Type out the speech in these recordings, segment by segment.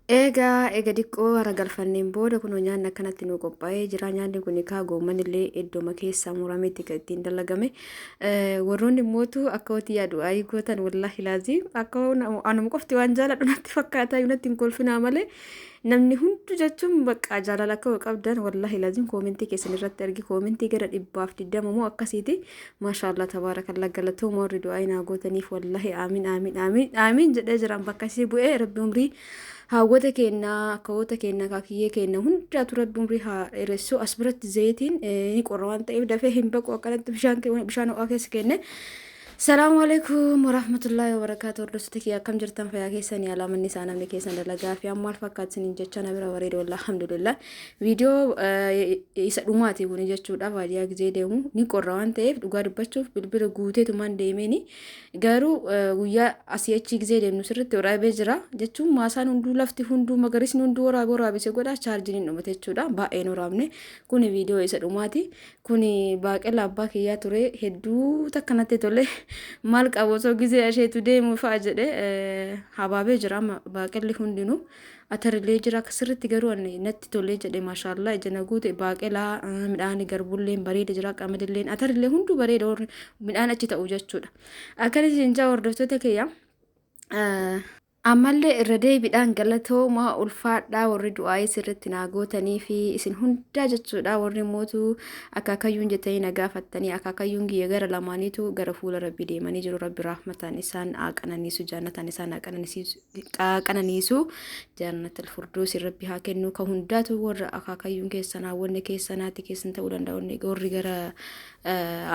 Egaa eega diqqoo hara galfanneen booda kunoo nyaanni akkanatti nu qophaa'ee jira. Nyaanni kun kaa goomman illee iddooma keessaa murameetti kan ittiin dalagame. Warroonni immootu akka hootii yaadu ayii gootan, wallaahi laazii akka anuma qofti waan jaaladhu natti fakkaata, natti hin kolfinaa malee namni hundu jechuun bakka jaalala akka qabdan wallaahi laaziin koomentii keessan irratti argi, koomentii gara 120 moo akkasiiti. Maashaallah, tabaarakallaa, galatooma warri du'aa naa gootaniif. Wallaahi aamin aamin aamin aamin jedhee jiran bakka isii bu'ee. Rabbi umrii haawwata keenyaa, akkawoota keenya, akaakiyyee keenya hundaatu rabbi umrii haa dheeressu. As biratti zayitiin ni qorra waan ta'eef dafee hin baqu, akkanatti bishaan ho'aa keessa kenne. Salaamu alaikum warahmatullahi wabarakaatu. Hordoftoota kiyya, akkam jirtan? Fayyaa keessanii? Alaamanni isaa namni keessan dalagaa fi maal fakkaatu isiniin jecha, na bira bareeda wallah, alhamdulillah. Viidiyoo isa dhumaati kuni jechuudha. Baadiyyaa gizee deemu ni qorra waan ta'eef, dhugaa dubbachuuf bilbila guuteetumaan deemeeni, garuu guyyaa asii achii gizee deemnu sirriitti waraabee jira jechuun maasaan hunduu, lafti hunduu, magariisni hunduu waraabee waraabise godha, chaarjiin hin dhumate jechuudha. Baay'een waraabne. Kuni viidiyoo isa dhumaati. Kuni baaqelaa abbaa kiyyaa ture, hedduu takka natti tole. Maal qabu osoo gizee asheetu deemu fa'a jedhe, habaabee jira amma baaqelli hundinuu, atarillee jira akka sirriitti, garuu ani natti tolee jedhe. Maashaallaa, ija na guute. Baaqelaa, midhaan garbulleen bareeda jira, qamadilleen, atarillee hunduu bareeda, warri midhaan achi ta'u jechuudha. Akkana isin jaa, hordoftoota kiyya. Ammallee irra deebiidhaan galatoomaa, ulfaadhaa, warri du'aayii sirriitti naa gootanii fi isin hundaa jechuudha. Warri mootu akaakayyuun jettanii na gaafattanii, akaakayyuun kiyya gara lamaaniitu gara fuula rabbi deemanii jiru. Rabbi rahmataan isaan haa qananiisu, jannataan isaan haa qananiisu, jannatal furdoosi rabbi haa kennu. Ka hundaatu warra akaakayyuun keessan, hawwanni keessanaati keessan ta'uu danda'a, warri gara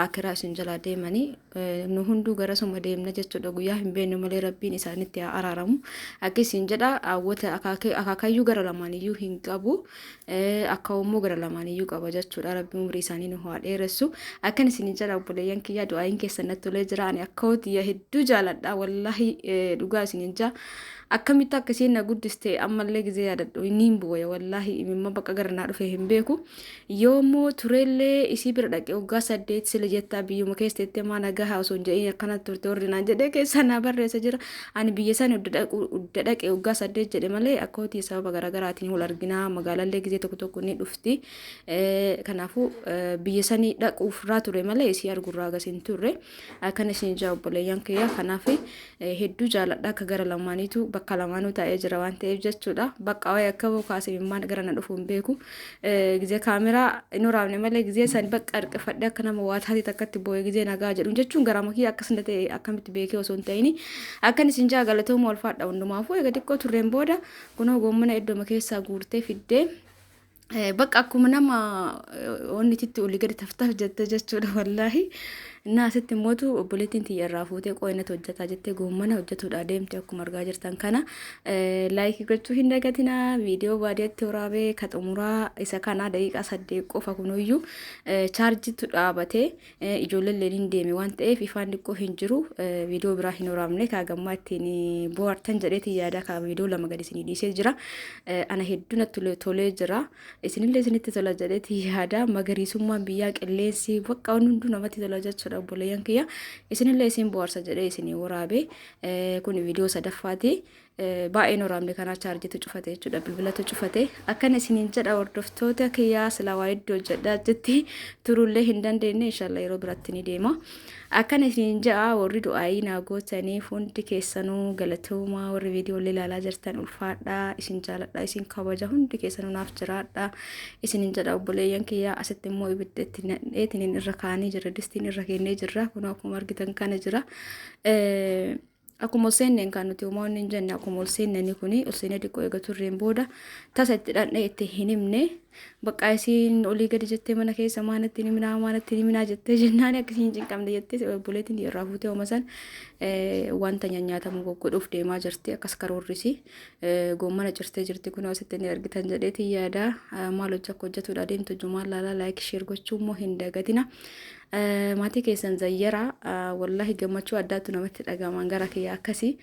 akiraa isin jalaa deemanii, nu hunduu gara suma deemna jechuudha. Guyyaa hin beeknu malee rabbiin isaanitti haa araaramu akka isin jedha. Hawwata akaakayyuu gara lamaaniyyuu hin qabu, akka immoo gara lamaaniyyuu qaba jechuudha. Rabbiin umrii isaanii nu haa dheeressu akkan isin jedha. Obboleeyyan kiyya, du'aayin keessan natti tolee jira. Ani akka hootii hedduu jaaladha, wallaahi dhugaa isin jaa. Akkamitti akka isheen na guddiste ammallee gizee yaadadhu niin booya, wallaahi imimma bakka gara naa dhufe hin beeku. Yoommoo tureellee isii bira dhaqee waggaa 8 sila jettaa, biyyuma keessa teettee maa nagaa osoo hin jedhiin akkana turte warri naan jedhee keessa naa barreessa jira. Ani biyya sana udda dhaqee waggaa 8 jedhe malee akka hootii sababa garaagaraatiin wal arginaa, magaalaallee gizee tokko tokko ni dhufti. Kanaafuu biyya sanii dhaquufirraa ture malee isii argurraa agas hin turre. Akkana isin jaa, obboleeyyan kiyya. Kanaaf hedduu jaaladha, akka gara lamaaniitu bakka lamaanuu taa'ee jira waan ta'eef jechuudha. Bakka waa'ee akka kaasee imimmaan gara na dhufu hin beeku. Gizee kaameraa hin waraabne malee gizee san bakka harkifadhee akka nama waa taatee takkatti boo'ee gizee nagaa jedhu jechuun garaa makii akkasuma ta'e akkamitti beekee osoo hin ta'ini. Akkan isin jaa, galatooma, ulfaadha hundumaafuu. Egaa xiqqoo turreen booda kunoo goommana iddooma keessaa guurtee fiddee, bakka akkuma nama onnititti olii gadi taftaaf jette jechuudha, wallaahi. Innaa asitti immootu obboleettiin tiyya irraa fuutee qooyinatu hojjetaa jettee goommana hojjetuudha deemte, akkuma argaa jirtan kana. Like gochuu hin dagatinaa. Viidiyoo baadiyyaatti waraabee ka xumuraa isa kana, daqiiqaa 8 qofa. Kunuyyuu chaarjitu dhaabatee, ijoolleen hin deeme waan ta'eef ifaan xiqqoo hin jiru, viidiyoo biraa hin waraabne. Kaagammaa ittiin bohaartan jedheetiin yaada kaa viidiyoo lama gadi isinii dhiisee jira. Ana hedduu natti tolee jira. Isinillee isinitti tola jedheetiin yaada. Magariisummaan biyyaa, qilleensi, bakka wanni hunduu namatti tola jechuudha, obboleeyyan kiyya. Isinillee isin bohaarsa jedhee isinii waraabe. Kun viidiyoo sadaffaati. Baay'een waraabne kanaa chaarjitu cufate jechuudha, bilbilatu cufate. Akkana isiniin jedha, hordoftoota kiyyaa, silaa waa hedduu hojjedhaa jetti turullee hin dandeenye, inshallah yeroo biratti ni deema. Akkana isiniin jedha, warri du'aayii naa gootaniif hundi keessanuu galatoomaa, warri viidiyoolee ilaalaa jirtan ulfaadhaa, isin jaaladha, isin kabaja, hundi keessanuu naaf jiraadha isiniin jedha, obboleeyyan kiyyaa. Asitti immoo ibidda itti nadheetiin irra kaanii jira, distiin irra kennee jirra, kun akkuma argitan kana jira. Akkuma ol seenneen kan nuti uumaanni hin jenne, akkuma ol seennani kuni ol seennee xiqqoo eega turreen booda tasa itti dhandhee itti hin himne. Bakka isiin olii gadi jettee mana keessa maanatti himinaa, maanatti himinaa jettee jennaan, akkasiin hin cinqamne jettee obboleettiin irraa fuutee hooma san wanta nyaatamu goggodhuuf deemaa jirti. Akkas karoorrisi goommana cirtee jirti, kun asitti ni argitan jedheetiin yaada. Maal hojii akka hojjetuudha deemtu jumaan laalaa, like, share gochuu immoo hin dagatina. Maatii keessan zayyara, wallaahi gammachuu addaatu namatti dhagahaman gara kiyya akkasii.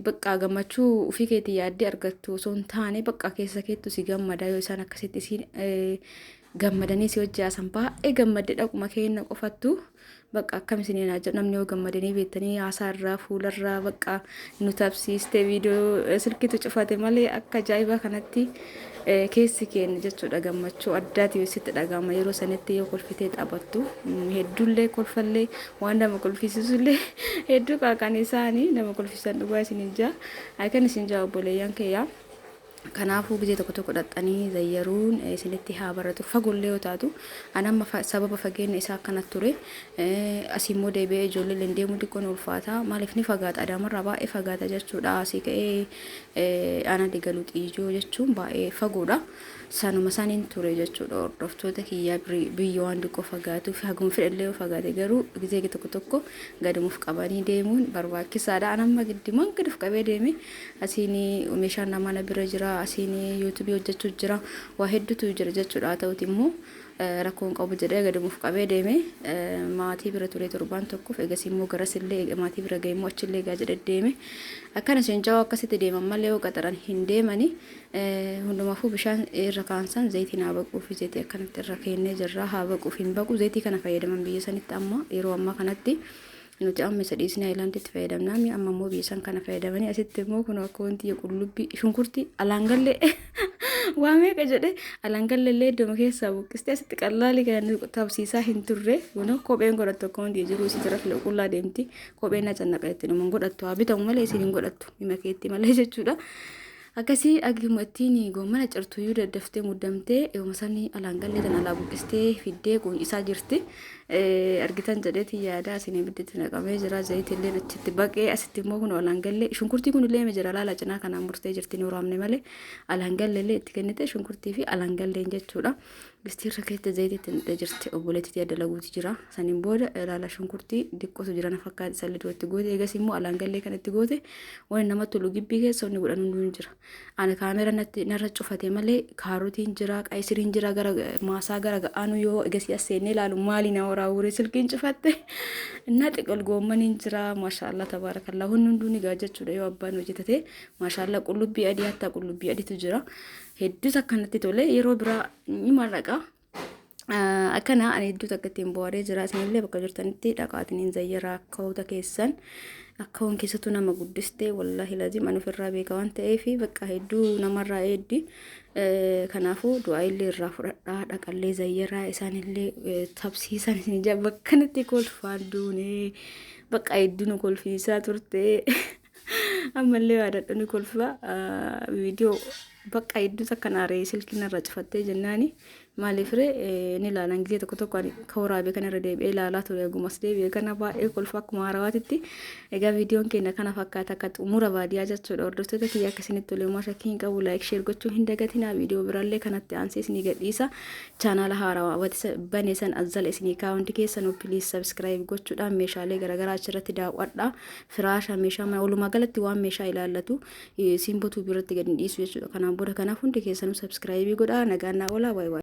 Bakka gammachuu ofii keetii yaaddee argattu osoo hin taane, bakka keessa keettu si gammada yoo isaan akkasitti isiin Gammadanii si hojii haasan baay'ee gammadde dhaquma keenya qofattu bakka akkam isiniin haa jedhu namni yoo gammadanii beektanii haasaa irraa fuularraa bakka nu tabsiiste viidiyoo silkitu cufate malee akka ajaa'ibaa kanatti keessi keenya jechuudha gammachuu addaati sitti dhaga'ama yeroo sanitti yoo kolfitee taphattu hedduullee kolfallee waan nama kolfisiisullee hedduu qaaqan isaanii nama kolfisiisan dhugaa isiniin jaa akkan isin jaa obboleeyyan kiyyaa. Kanaafuu gizee tokko tokko dhaqxanii zayyaruun isinitti haa baratu. Fagollee yoo taatu an amma sababa fageenya isaa akkana ture. Asii immoo deebi'ee ijoollee illee deemuu xiqqoo ni ulfaata. Maaliif ni fagaata Adaamarraa baay'ee fagaata jechuudha. Asii ka'ee aanaa digaluu xiijoo jechuun baay'ee fagoodha. Sanuma saniin ture jechuudha hordoftoota kiyyaa biyya waan xiqqoo fagaatuuf haguma fedhallee yoo fagaate garuu gizee tokko tokko gadumuuf qabanii deemuun barbaachisaadha. An amma giddimaan gad of qabee deeme asiin meeshaan namaa na bira jira asiin yuutuubii hojjechuu jira waa hedduutu jira jechuudha. Haa ta'uti immoo rakkoon qabu jedhee gadumuuf qabee deeme maatii bira ture torbaan tokkoof eegas immoo garasillee maatii bira ga'e immoo achillee gaa jedhee deeme. Akkana isheen jawa akkasitti deeman malee yoo qaxaran hin deemani. Hundumaafuu bishaan irra kaansan zayitiin haa baquuf zayitii akkanatti irra keennee jirra haa baquuf hin baqu zayitii kana fayyadaman biyya sanitti amma yeroo ammaa kanatti nuti amma isa dhiisnee ayilaanditti fayyadamnaa mi amma immoo biyya san kana fayyadamanii asitti immoo kun akka wanti qullubbii shunkurtii alaangallee waa meeqa jedhe alaangallee illee iddoo keessaa buqqistee asitti qallaalii kana tabsiisaa hin turre kun kopheen godhattu akka wanti jiru isii jira fila qullaa deemti kopheen na cannaqatetti numa godhattu haa bitamu malee isiin hin godhattu hima keetti malee jechuudha. Akkasii aguma ittiin goommana cirtuyyuu daddaftee muddamtee yooma sanii alaangallee tan alaa buqqistee fiddee quuncisaa jirti. Argitan jedheeti yaada asiin ibiddatti naqamee jira zayitillee achitti baqee asitti immoo kun alaangallee shunkurtii kun illee jira laala cinaa kanaan murtee jirti ni waraabne malee alaangallee illee itti kennite shunkurtii fi alaangalleen jechuudha. Distii irra keessa zayitii itti naqxee jirti obboleettii adda laguuti jira. Saniin booda laala shunkurtii diqqootu jira na fakkaata isallee duratti goote eegas immoo alaangallee kan itti goote waan namatti tolu gibbii keessa wanni godhan hunduu hin jira. Ani kaamera natti narra cufate malee kaarotiin jira qaysiriin jira gara maasaa gara ga'aanu yoo egasii as seennee ilaalu maali na waraabure silkiin cufatte innaa xiqil goommaniin jira maashaallah tabaarakallaa wanni hunduu ni gaa jechuudha yoo abbaan hojjetate maashaallah qullubbii adii hattaa qullubbii adiitu jira hedduus akkanatti tole yeroo biraa ni mallaqa. Akkana ani hedduu takka ittiin bohaaree jira isinillee bakka jirtanitti dhaqaatiin zayyara akkaawota keessan akkaawwan keessattuu nama guddiste wallaahi laziim ani ofirraa beeka waan ta'eef bakka hedduu namarraa eeddi kanaafuu du'aa illee irraa fudhadhaa dhaqallee zayyaraa isaanillee tabsiisan isin ija bakkanatti kolfaan duunee bakka hedduu nu kolfiisaa turte ammallee yaadadhu ni kolfa viidiyoo bakka hedduu takka naaree silkiin irra cufattee jennaani maaliif ree ni ilaalan gisee tokko tokko ani ka waraabee kana irra deebi'ee ilaalaa ture egumas deebi'ee kana baay'ee kolfa akkuma haarawaatitti egaa viidiyoon keenya kana fakkaata akka xumura baadiyyaa jechuudha hordoftoota kiyya akka isinitti tole homaa shakkii hin qabu laayik sheer gochuu hin dagatinaa viidiyoo biraallee kanatti aansee isinii gadhiisa chaanaala haarawaa bane san azzala isinii kaa hundi keessanuu piliis sabskiraayib gochuudhaan meeshaalee garaagaraa achirratti daawwadhaa firaasha meeshaa mana walumaa galatti waan meeshaa ilaallatu simboo tuubii irratti gadi hin dhiisu jechuudha kanaan booda kanaaf hundi keessanuu sabskiraayibii godhaa nagaan naa oolaa baay'ee.